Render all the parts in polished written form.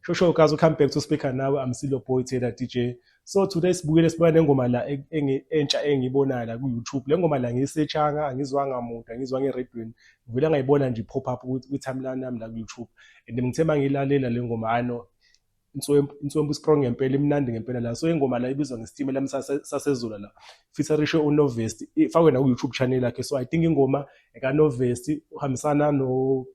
Sho sho guys, welcome back to Speaker Nawe. I'm still your boy Taylor DJ. So today sibukele sibona nengoma la entsha engiyibonayo la ku YouTube. Le ngoma la ngiyisearchanga, angizwanga muntu, angizwanga eredweni. Ngivele ngayibona nje pop up ku timeline yami la ku YouTube. And ngithe mangilalela le ngoma, I know inswempu strong ngempela, imnandi ngempela la. So ingoma la ibizwa ngesitimela sasezula la. Featurishe uNovest, ifakwe na ku YouTube channel yakhe. So I think ingoma eka Novest uhambisana no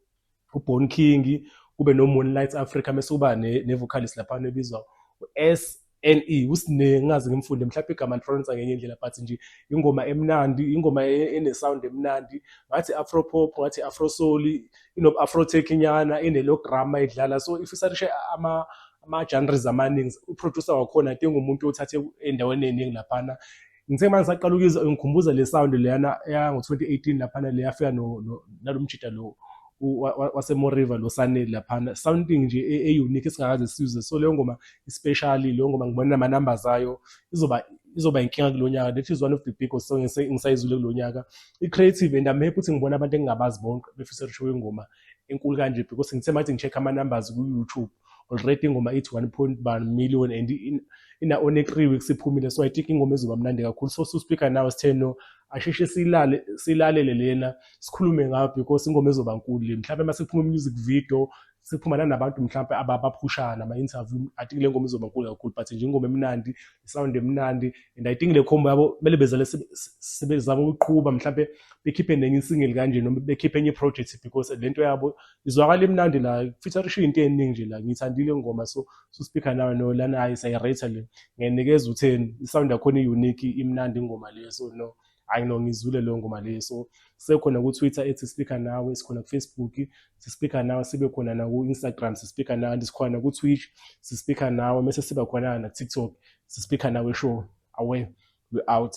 uBone King, kube no Moonlight Africa, mase kuba ne-vocalist laphana ebizwa u-SNE, uSne, ngingaze ngimfunde mhlawumbe igama lipronounce ngenye indlela, but nje ingoma emnandi, ingoma ene-sound emnandi, ngathi afro pop, ngathi afro soul, ino afro tech nyana, inelo drama idlala. So ifeaturishe ama genres amaningi. Uproducer wakhona, I think, umuntu othathe endaweni eningi laphana. Ngithe manje ngisaqala ukuyizwa, ngikhumbuza le sound leyana yango-2018 laphana, le yafika nalo mjida lo waseMoriva lo Saneli laphana, sounding nje e-unique esingakaze sizwe. So leyo ngoma especially, leyo ngoma ngibona nama-numbers ayo izoba inkinga kulo nyaka. That is one of the big songs engisayizwile kulo nyaka, i-creative, and I'm happy ukuthi ngibona abantu engingabazi bonke befeaturishe ingoma enkulu kanje, because ngithe mathi ngi-check ama-numbers ku-YouTube, already ingoma ithi 1.1 million and ina only 3 weeks iphumile. So I think ingoma izoba mnandi kakhulu. So Speaker Nawe sithe no, asheshe silale silalele lena, sikhulume ngayo, because ingoma izoba nkulu le. Mhlawumbe mase kuphuma music video, siphuma nanabantu mhlawumbe abaphushana ama-interview, I think le ngoma izoba nkulu kakhulu. But nje ingoma emnandi, isound emnandi, and I think le combo yabo kumele bezale sebezama ukuqhuba, mhlawumbe bekhiphe nenye isingle kanje noma bekhiphe enye i-project, because lento yabo izwakala imnandi la, featurishe into eningi nje la. Ngiyithandile ingoma. So Speaker Nawe no lana, hayi, sayirate le, ngiyanikeza u-10. Isound yakhona i-unique, imnandi ingoma leyo. So no, hayi no, ngizwile leyo ngoma leyo. So sekhona ku-Twitter ethi Speaker Nawe, sikhona ku-Facebook siSpeaker Nawe, sibe khona naku-Instagram siSpeaker Nawe, and sikhona ku-Twitch siSpeaker Nawe, mese siba khona na-TikTok siSpeaker Nawe Show. Away, we out.